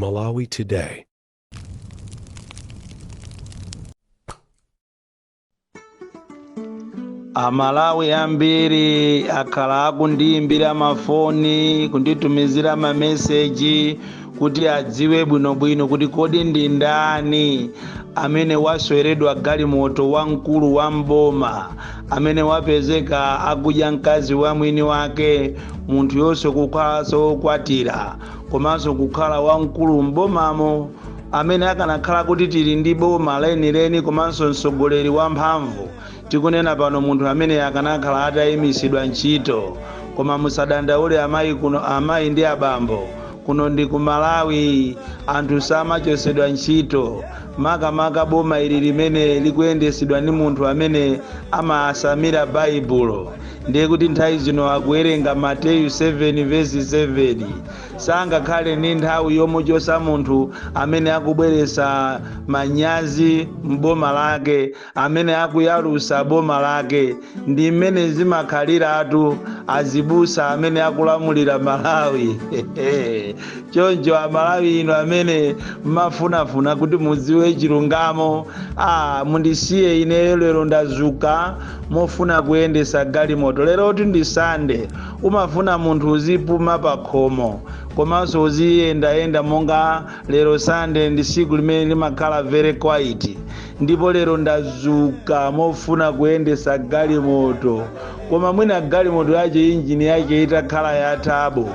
Malawi Today. Amalawi ambiri akhala akundiyimbira mafoni, kunditumizira mameseji kuti adziwe bwinobwino kuti kodi ndi ndani amene wasweredwa galimoto, wamkulu wa mboma amene wapezeka akudya mkazi wa mwini wake, munthu yonse kukhalanso wokwatira komanso kukhala wamkulu mbomamo, amene akanakhala kuti tili ndi boma lenileni komanso mtsogoleri wamphamvu, tikunena pano munthu amene akanakhala atayimisidwa ntchito. Koma musadandaule amayi kuno, amayi ndi abambo, kuno ndi ku Malawi, anthu samachosedwa ntchito, makamaka boma ili limene likuyendesedwa ndi munthu amene amasamira Baibulo. Ndiye kuti nthawi zino akuwerenga Mateyu 7 vesi 7. Sangakhale ndi nthawi yomuchosa munthu amene akubweresa manyazi mboma lake, amene akuyalusa boma lake. Ndi mmene zimakhaliratu azibusa amene akulamulira Malawi. Choncho Amalawi inu amene mmafunafuna kuti mudziwe chilungamo, mundisiye ineyo. Lero ndazuka mofuna kuyendesa galimoto. Lerotu ndi Sande, umafuna munthu uzipuma pa khomo komanso uziyendayenda. Monga lero Sande ndi siku limene limakhala very quiet, ndipo lero ndazuka mofuna kuyendesa galimoto. Koma mwina galimoto yache injini yake itakhala ya turbo,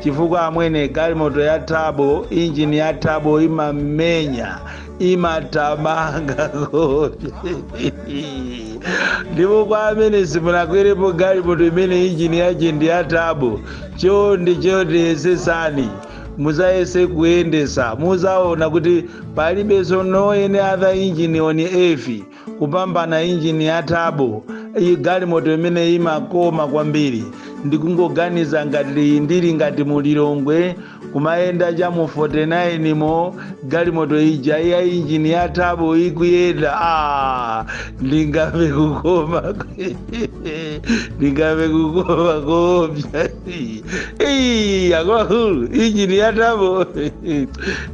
chifukwa amwene galimoto ya turbo, injini ya turbo imamenya, imatamanga kopi. Ndipo kwa amene simunakwerepo galimoto imene injini yache ndi ya turbo, chonde chonde yesesani, muzayese kuyendesa, muzaona kuti palibenso no any other engine on earth kupambana injini ya turbo. Iyi galimoto imene imakoma kwambiri. Ndikungoganiza ngati ndili ngati mulilongwe kumayenda cha mu 49 mo, galimoto ija ya injini ya turbo ikuyenda, ndingamve kukoma, ndingamve kukoma kopya. Akuluakulu, injini ya turbo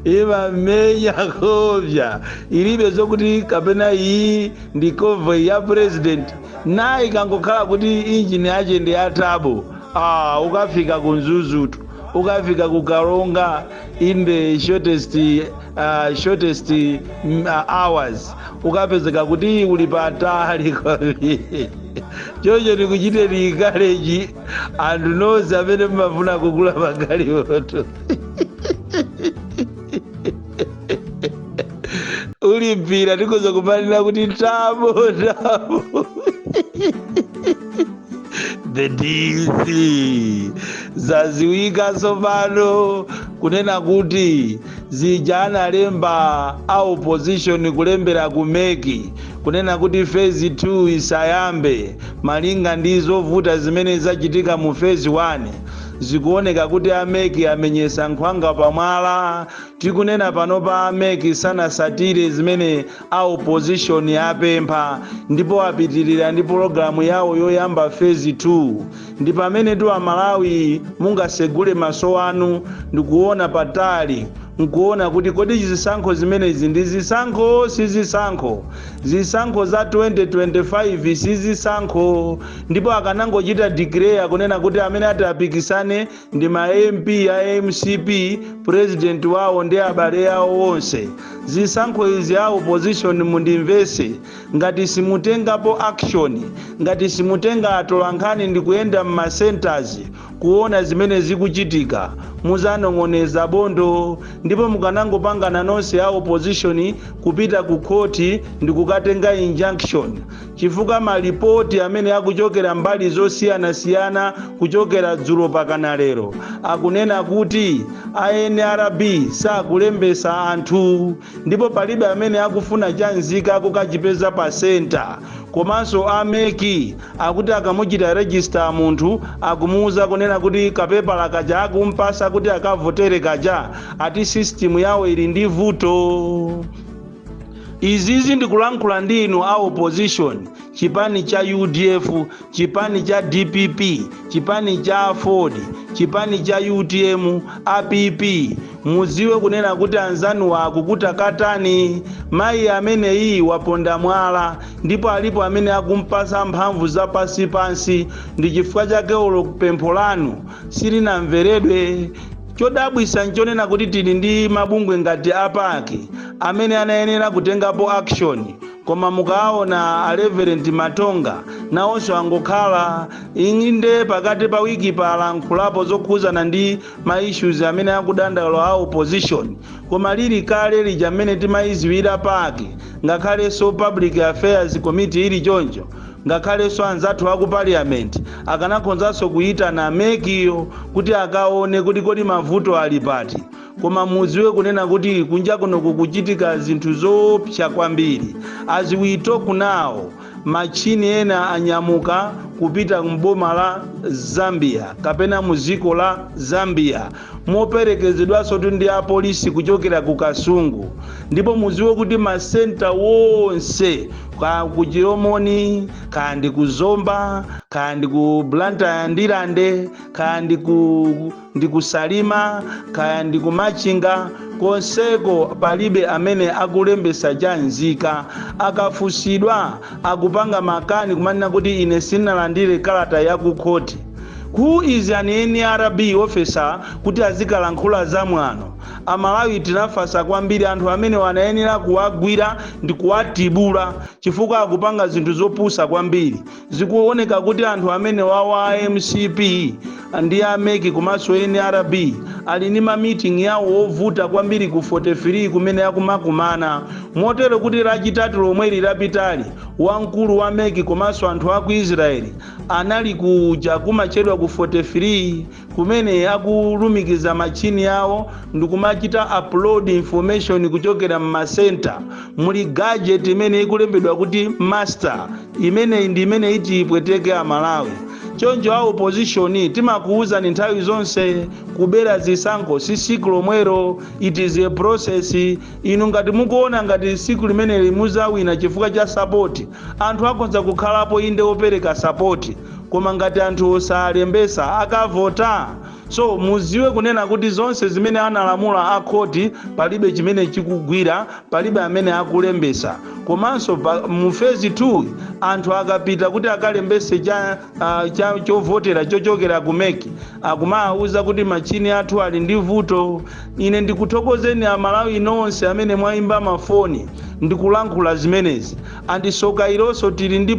imamenya kopya, ilibe zokuti kapena iyi ndi convoy ya president. Nayi kangokhala kuti injini yache ndi ya turbo, ukafika ku Mzuzutu, ukafika ku Karonga in the shortest hours, ukapezeka kuti uli patali kwambiri. Choncho ndikuchiteni encourage anthu nonse amene mumafuna kugula magalimoto, uli mpira tikoza kumanena kuti turbo, turbo. The DC, zaziwika tsopano kunena kuti zija analemba a opposition kulembera ku MEC kunena kuti phase 2 isayambe malinga ndi zovuta zimene zachitika mu phase 1, zikuoneka kuti a MEC amenyesa nkhwangwa pamwala. Tikunena pano pa a MEC sanasatire zimene a opposition apempha ndipo apitirira ndi pologalamu yawo yoyamba phase 2. Ndi pamene tu Amalawi mungasegule maso anu ndikuona patali, nkuona kuti kodi zisankho zimenezi ndi zisankho, si zisankho? Zisankho za 2025 si zisankho. Ndipo akanangochita declare kunena kuti amene ati apikisane ndi ma MP a MCP, president wawo ndi abale awo onse. Zisankho izi, a opposition mundimvese, ngati simutengapo action, ngati simutenga atolankhani ndi kuyenda m'ma centers kuona zimene zikuchitika, muzanong'oneza bondo. Ndipo mukanangopangana nonse a opposition kupita ku khoti ndi kukatenga injunction, chifukwa malipoti amene akuchokera mbali zosiyanasiyana kuchokera dzulo pakana lero akunena kuti a NRB sakulembesa anthu, ndipo palibe amene akufuna chanzika kukachipeza pa center. Komanso a MEC akuti akamuchita register munthu, akumuuza kunena kuti kapepala kaja akumpasa kuti akavotere kaja, ati system yawo ili ndi vuto. Izizi ndikulankhula ndi inu a opposition. Chipani cha UDF, chipani cha DPP, chipani cha AFORD, chipani cha UTM, app, muziwe kunena kuti anzanu akukutakatani. Mayi amene iyi waponda mwala, ndipo alipo amene akumpasa mphamvu za pansi. Ndi chifukwa chake olo pempho lanu silinamveredwe. Chodabwisa nchonena kuti tili ndi mabungwe ngati a PAC amene anayenera kutengapo action, koma mukaona a Reverend Matonga nawonso angokhala inde. Pakati pa wiki palankhulapo zokhuzana ndi ma issues amene akudandaula a opposition, koma lili kale lija mmene timayiziwira PAC, ngakhalenso Public Affairs Committee ili choncho, ngakhalenso anzathu aku Parliament akanakhonzanso kuyitana MEC yo kuti akaone kuti kodi mavuto ali pati. Koma muziwe kunena kuti kunja kuno kukuchitika zinthu zoopsa kwambiri. As we talk now, machini ena anyamuka kupita mboma la Zambia kapena muziko la Zambia, moperekezedwanso ndi apolisi kuchokera ku Kasungu. Ndipo muziwe kuti ma centre wonse, ka ku Chilomoni, kandi ku Zomba, kandi ku Blantyre, Ndirande, kandi ku ndi ku Salima, kaya ndi ku Machinga, konseko palibe amene akulembesa cha nzika. Akafusidwa, akupanga makani kumanena kuti ine sinalandire kalata ya ku khoti. Who is an NRB officer kuti azikalankhula zamwano? Amalawi tinafasa kwambiri. Anthu amene wanayenera kuwagwira ndi kuwatibula chifukwa akupanga zinthu zopusa kwambiri. Zikuoneka kuti anthu amene wawa MCP ndi a MEC komanso NRB ali ndi ma meeting yawo ovuta kwambiri ku 43 kumene akumakumana, motero kuti Lachitatu lomwe lapitali wamkulu wa MEC komanso anthu aku Israeli anali kuja kumachedwa ku 43, kumene akulumikiza machini awo ndikumachita upload information kuchokera mma centre. Muli gadget imene ikulembedwa kuti master, imeneyi ndi imene iti ipweteke Amalawi. Choncho a opposition, timakuwuzani nthawi zonse, kubera zisankho si siku lomwero, it is a process. Inu ngati mukuona ngati siku limeneli muzawina chifukwa cha support, anthu akhoza kukhalapo inde opereka support, koma ngati anthu osalembesa akavota? So muziwe kunena kuti zonse zimene analamula akhoti palibe chimene chikugwira, palibe amene akulembesa. Komanso mu phase 2 anthu akapita kuti akalembese cha chovotera chochokera ku MEC, akumawuza kuti machini athu ali ndi vuto. Ine ndikuthokozeni Amalawi nonse amene mwayimba mafoni ndikulankhula zimenezi. Andisoka ilonso tili ndi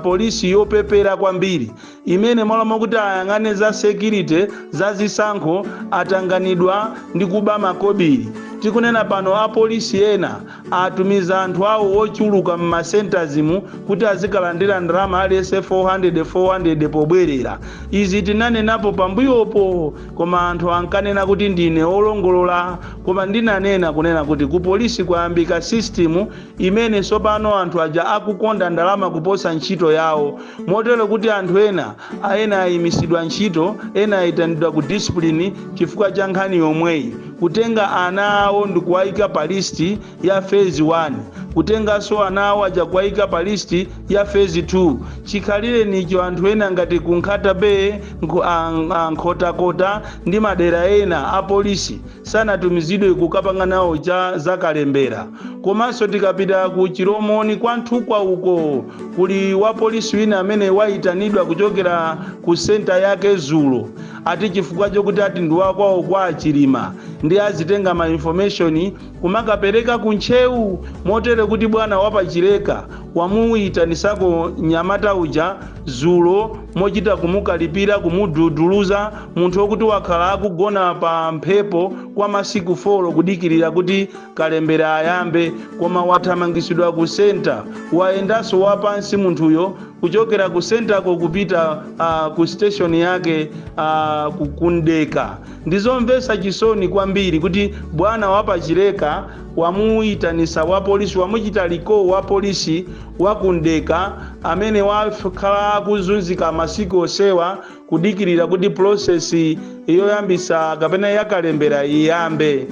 polisi yopepera kwambiri imene mwalama kuti ayang'ane za security za zisankho, atanganidwa ndi kuba makobiri. Tikunena pano, apolisi ena atumiza anthu awo ochuluka mma centres mu kuti azikalandira ndalama aliyense 400 400 pobwerera. Izi tinanenapo pambuyopo, koma anthu ankanena kuti ndine olongolola. Koma ndinanena kunena kuti ku polisi kwayambika system imene tsopano anthu aja akukonda ndalama kuposa ntchito yawo, motero kuti anthu ena ayimisidwa ntchito, ena ayitanidwa ku discipline chifukwa cha nkhani yomweyi, kutenga ana awo ndikuwayika pa list ya phase 1, kutenganso ana awo aja kuwayika pa list ya phase 2. Chikhalire nicho anthu ena ngati ku Nkhata Bay, Nkhotakota ndi madera ena, apolisi sanatumizidwe kukapanga nawo cha zakalembera. Komanso tikapita ku Chilomoni kwa Nthukwa uko, kuli wapolisi wina amene wayitanidwa kuchokera ku centre yake zulo, ati chifukwa chokuti ati ndi wakwawo kwa Achilima, ndi azitenga ma information kumakapereka ku Ntcheu, motere kuti bwana wapachileka wamuyitanisako nyamata uja zulo mochita kumukalipira, kumududuluza munthu wokuti wakhala akugona pa mphepo kwa masiku 4 kudikirira kuti kalembera ayambe, koma wathamangisidwa ku centre. Wayendanso wapansi munthuyo kuchokera ku centre ko kupita ku station yake kundeka. Ndizomvetsa chisoni kwambiri kuti bwana wapachileka wamuyitanisa wa polisi, wamuchita recall wa polisi wakundeka amene wakhala akuzunzika masiku osewa kudikirira kuti process yoyambisa kapena yakalembera iyambe.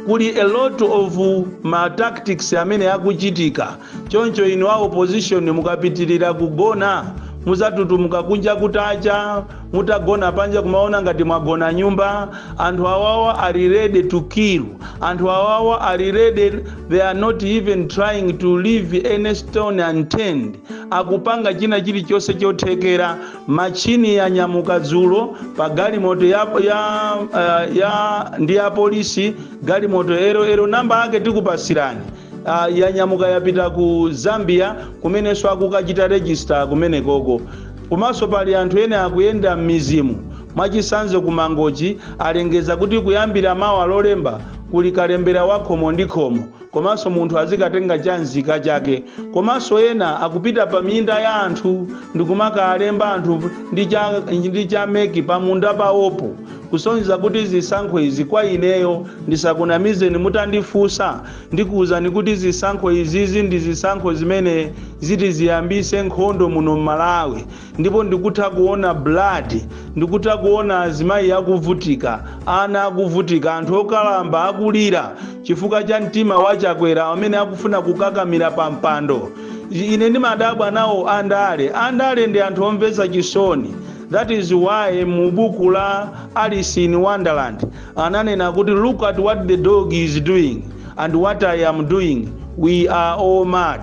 Kuliso nkhani yonena kuti Kuli a lot of ma tactics amene akuchitika. Choncho inu a opposition, mukapitirira kugona, muzatutumuka kunja kutacha. Mutagona panja kumaona ngati mwagona nyumba. Anthu awawa ali ready to kill. Anthu awawa ali ready. They are not even trying to leave any stone unturned. Akupanga china chilichonse chothekera. Machini yanyamuka dzulo pa galimoto ya ndi ya polisi, galimoto ero namba ake tikupasirani. Yanyamuka yapita ku Zambia, kumenenso akukachita register kumenekoko. Komanso pali anthu ena akuyenda m'midzimu. Mwachitsanzo, ku Mangochi alengeza kuti kuyambira mawa Lolemba kuli kalembera wa khomo ndi khomo, komanso munthu azikatenga chanzika chake. Komanso ena akupita pa minda ya anthu ndikumakalemba anthu ndi cha MEC pamunda pawopo, kusonyeza kuti zisankho izi, kwa ineyo ndisakunamizeni, mutandifunsa ndikuwuzani kuti zisankho izizi ndi zisankho zimene ziti ziyambise nkhondo muno mMalawi. Ndipo ndikutha kuona blood, ndikutha kuona azimayi akuvutika, ana akuvutika, anthu okalamba akulira chifukwa cha mtima waChakwera amene akufuna kukakamira pa mpando. Ine ndimadabwa nawo andale. Andale ndi anthu omvetsa chisoni. That is why mu buku la Alice in Wonderland ananena kuti, "Look at what the dog is doing and what I am doing. We are all mad."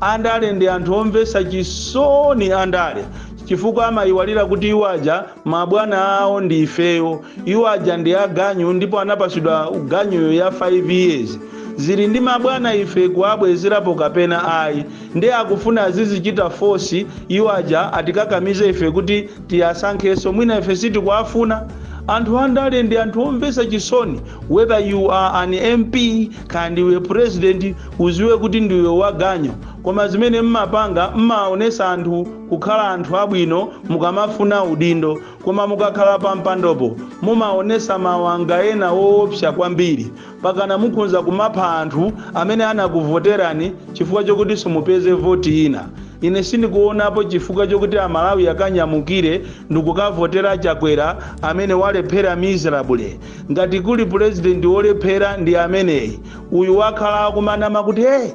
Andale ndi anthu omvetsa chisoni andale, chifukwa amayiwalira kuti iwo aja mabwana awo ndi ifeyo. Iwo aja ndi aganyu, ndipo anapasidwa ganyuyo ya 5 years. Zili ndi mabwana ife kuabwezerapo kapena ayi. Ndi akufuna azizichita force. Iwo aja atikakamize ife kuti tiyasankhenso, mwina ife sitikuafuna. Anthu andale ndi anthu omvetsa chisoni. Whether you are an MP kandi ndiwe president, uziwe kuti ndiwe waganyo. Koma zimene mmapanga, mmaonesa anthu kukhala anthu abwino mukamafuna udindo, koma mukakhala pa mpandopo mumaonesa mawanga ena woopsa kwambiri, pakana mukhoza kumapha anthu amene anakuvoterani chifukwa chokuti simupeze voti ina. Ine sindikuonapo chifukwa chokuti Amalawi akanyamukire ndikukavotera Chakwera amene walephera miserably. Ngati kuli purezidenti wolephera, ndi ameneyi. Uyu wakhala akumanama kuti, "Hey,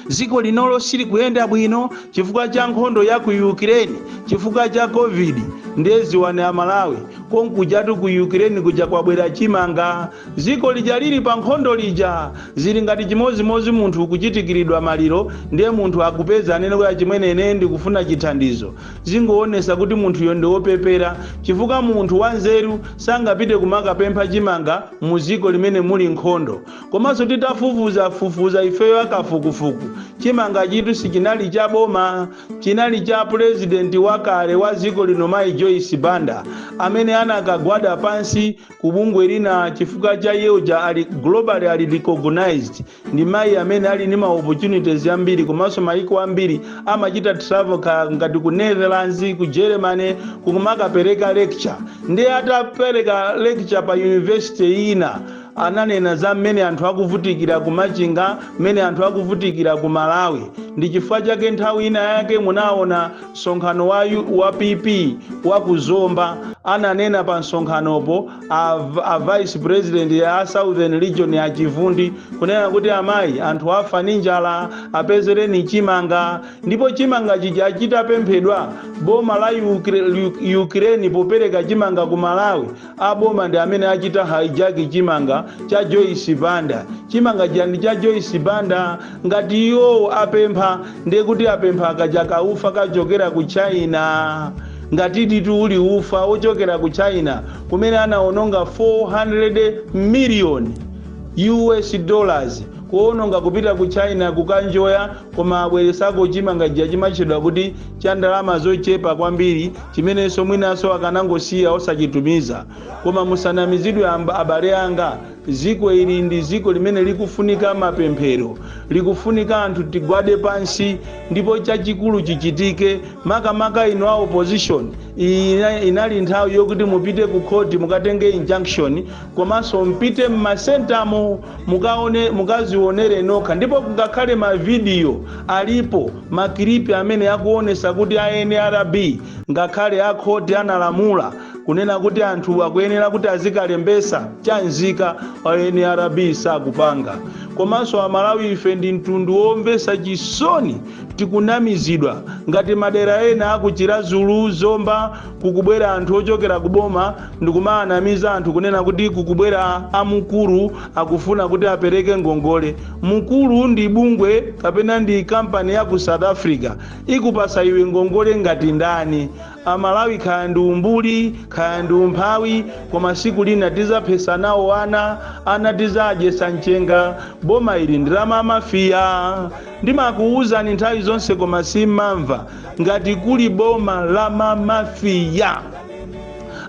dziko linolo silikuyenda bwino chifukwa cha nkhondo ya ku Ukraine, chifukwa cha COVID." Ndiye ziwani Amalawi, konkujatu ku Ukraine kuja kwabwera chimanga, dziko lija lili pa nkhondo lija. Zili ngati chimozimozi munthu kuchitikiridwa maliro, ndiye munthu akupeza anene kuti, "Chimwene, ine ndikufuna chithandizo." Zingoonesa kuti munthuyo ndi wopepera, chifukwa munthu wanzeru sangapite kumakapempha chimanga mu dziko limene muli nkhondo. Komanso titafufuzafufuza ifeyo akafukufuku, chimanga chitu sichinali cha boma, chinali cha purezidenti wakale wa dziko lino, Mayi Joyce Banda, amene anakagwada pansi ku bungwe lina chifukwa cha yeuja ali globally ali recognized. Ndi mayi amene ali ndi ma opportunities ambiri, komanso maiko ambiri amachita travel ka ngati ku Netherlands, ku Germany, kumakapereka lecture. Ndiye atapereka lecture pa university ina, ananena za mmene anthu akuvutikira ku Machinga, mmene anthu akuvutikira ku Malawi. Ndi chifukwa chake nthawi ina yake munaona msonkhano wa PP wa kuZomba, ananena pa msonkhanopo a vice president ya Southern Region ya Chivundi kunena kuti, "Amayi, anthu afa ndi njala, apezereni chimanga." Ndipo chimanga chija chitapemphedwa, boma la Ukraine popereka chimanga ku Malawi, aboma ndi amene achita hijack chimanga cha Joyce Banda. Chimanga chija ndi cha Joyce Banda. Ngati iwo apempha, ndiye kuti apempha kaja kaufa kachokera ku China. Ngati titu uli ufa ochokera ku China kumene anaononga 400 million US dollars kuononga kupita ku China kukanjoya, koma abweresako chimanga chija chimatchedwa kuti cha ndalama zochepa kwambiri, chimenenso mwinanso akanangosiya osachitumiza. Koma musanamizidwe, abale anga. Ziko ili ndi ziko limene likufunika mapemphero, likufunika anthu tigwade pansi ndipo chachikulu chichitike. Makamaka inu a opposition, iyi inali nthawi yokuti mupite ku khoti mukatenge injunction, komanso mpite mmasentamo mukaone, mukazionere nokha. Ndipo ngakhale mavidiyo alipo, ma clip amene akuonesa kuti a NRB ngakhale akhoti analamula Kunena kuti anthu akuyenera kuti azikalembesa chanzika, NRB sakupanga. Komanso Amalawi ife ndi mtundu womvesa chisoni, tikunamizidwa. Ngati madera ena akuChiradzulu, Zomba, kukubwera anthu ochokera kuboma ndikumaanamiza anthu kunena kuti kukubwera amukuru, akufuna kuti apereke ngongole. Mukuru ndi bungwe kapena ndi kampani ya ku South Africa, ikupasa iwe ngongole ngati ndani? Amalawi, kaya ndi umbuli, kaya ndi umphawi, koma siku lina tizaphesa nawo ana, ana tizadyesa mchenga. Boma ili ndi la mamafiya, ndimakuwuzani nthawi zonse koma simmamva. Ngati kuli boma la mamafiya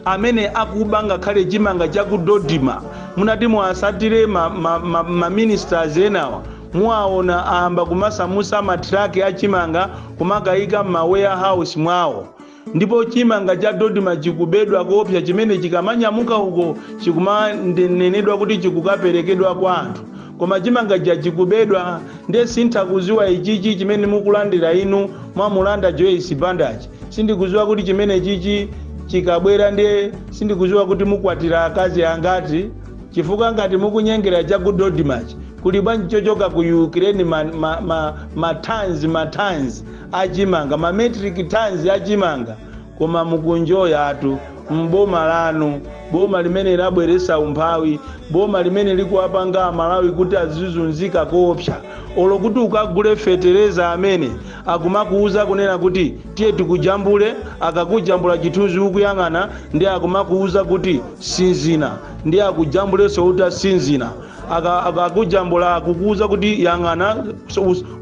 amene akuba ngakhale chimanga chakudodima, munati muasatire ma ministers enawa, muwaona ayamba kumasamusa matraki achimanga kumakayika m'ma warehouse mwawo. Ndipo chimanga cha Dodima chikubedwa kopsa, chimene chikamanyamuka uko chikumanenedwa kuti chikukaperekedwa kwa anthu, koma chimanga cha chikubedwa. Ndiye sintha kuziwa ichichi chimene mukulandira inu, mwamulanda Joyce Bandachi, sindikuziwa kuti chimene chichi chikabwera, ndiye sindikuziwa kuti mukwatira akazi angati, chifukwa ngati mukunyengera chakudodimachi, kuli bwanji chochoka ku Ukraine? Ma tons, ma tons achimanga, ma metric tons achimanga, koma mukunjoyatu mboma lanu, boma limene labweresa umphawi, boma limene likuwapanga Amalawi kuti azizunzika koopsa. Olo kuti ukagule fetereza, amene akumakuuza kunena kuti tiye tikujambule, akakujambula chithunzi ukuyang'ana, ndi akumakuuza kuti sinzina, ndi akujambulenso utasinzina. Akakujambula akukuuza kuti yang'ana,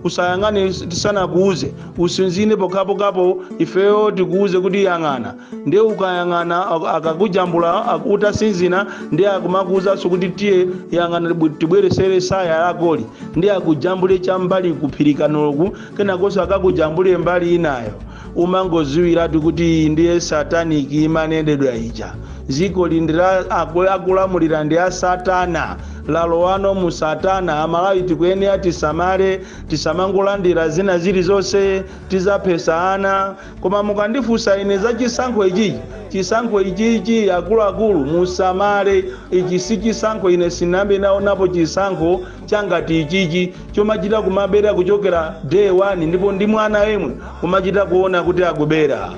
usayang'ane tisanakuuze, usinzine pokhapokhapo ifeyo tikuuze kuti yang'ana. Ndiye ukayang'ana, akakujambula utasinzina, ndiye akumakuuzanso kuti tiye yang'ana, tibweresere saya lakoli, ndiye akujambule cham'mbali kuphirikanoku, kenakonso akakujambule mbali inayo. Umangoziwiratu kuti iyi ndiye satanic imanenedwa ija. Ziko lindira akulamulira ndi a satana, lalowano mu satana. Amalawi tikuyenera tisamale, tisamangolandira zina zilizonse, tizaphesa ana. Koma mukandifunsa ine za chisankho ichichi, chisankho ichichi, akuluakulu, musamale. Ichi si chisankho. Ine sinambe naonapo chisankho changati ichichi chomachita kumabera kuchokera day one, ndipo ndi mwana yemwe kumachita kuona kuti akubera.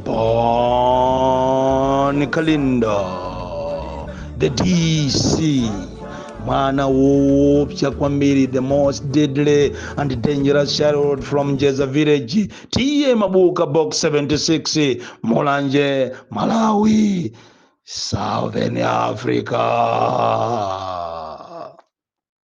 Bon Kalindo, the DC, mwana woopsa kwambiri, the most deadly and dangerous child from Jeza village, T/A Mabuka, Box 76, Mulanje, Malawi, Southern Africa.